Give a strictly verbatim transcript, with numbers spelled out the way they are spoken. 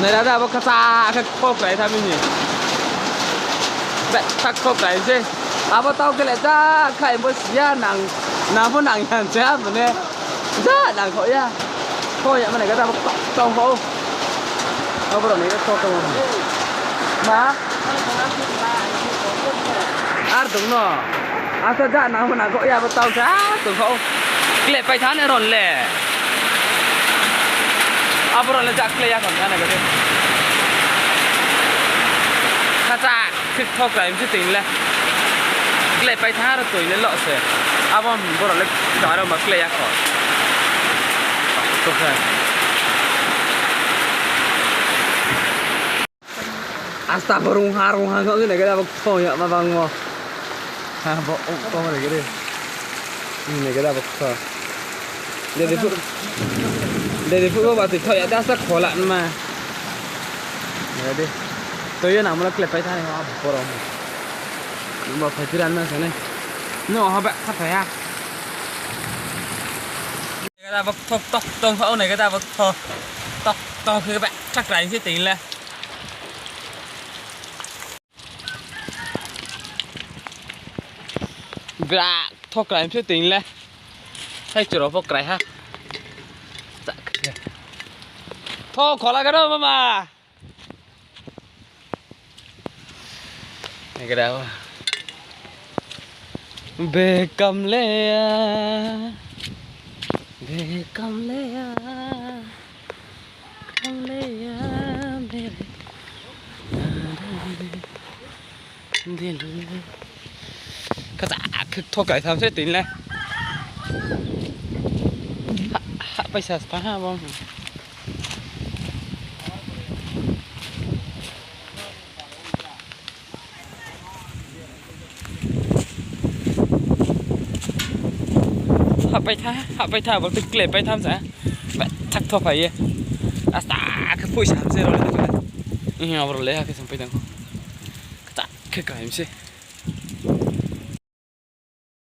Nai ra da, abo kasa khe kho krai tha mi ni. Be, kha kho krai se. Abo tau khe le ja khlai bo si ya nang, nang pho nang ya se abo ne. Ja nang kho ya. Kho ya mane khe abo tong kho. Abo rao ni khe kho tong. Ma? Ar tong no. Asa ja nang pho nang kho ya abo tau sa tong kho. Kle pai tha ne ron le. Abo rao le ja kle ya kho na nai khe. Kasa khe kho krai mi se ting le. Kle pai tha ro toi le lo se. Abo borao le ja rao ma kle ya kho. To khe. Asta bo rung ha, rung ha, kho nai khe abo kho ya ma bangmo. Ha, bo, o, kho nai khe de. Nai khe abo kho. Dede phu, dede phu bo ba tui kho ya, asta kho la ma. Ya de. Toi yo nang mo la kle pai tha nai, abo poro. Bo phai phi ran ma sa nai. No, ha ba, kha phai ha. Nai khe abo kho tok tong kho, nai khe abo kho tok tong khe ba, kha krai se ting le. Bra, tho krai se ting le. Sai churo pho krai ha. Tho khola khe no mama. Nai khe abo. Bekam le ya, bekam le ya, kam le ya, bere. Kasa khe tho krai tham se ting le. Ha, ha, paisa tha ha bo. Hahpai tha, hahpai tha, bo tei kle pai tham sa. Ba, thak tho phai ye. Asta khe phuisa se rao le. Abo rao le ha khe sampai tang kho. Kata khe kaham se.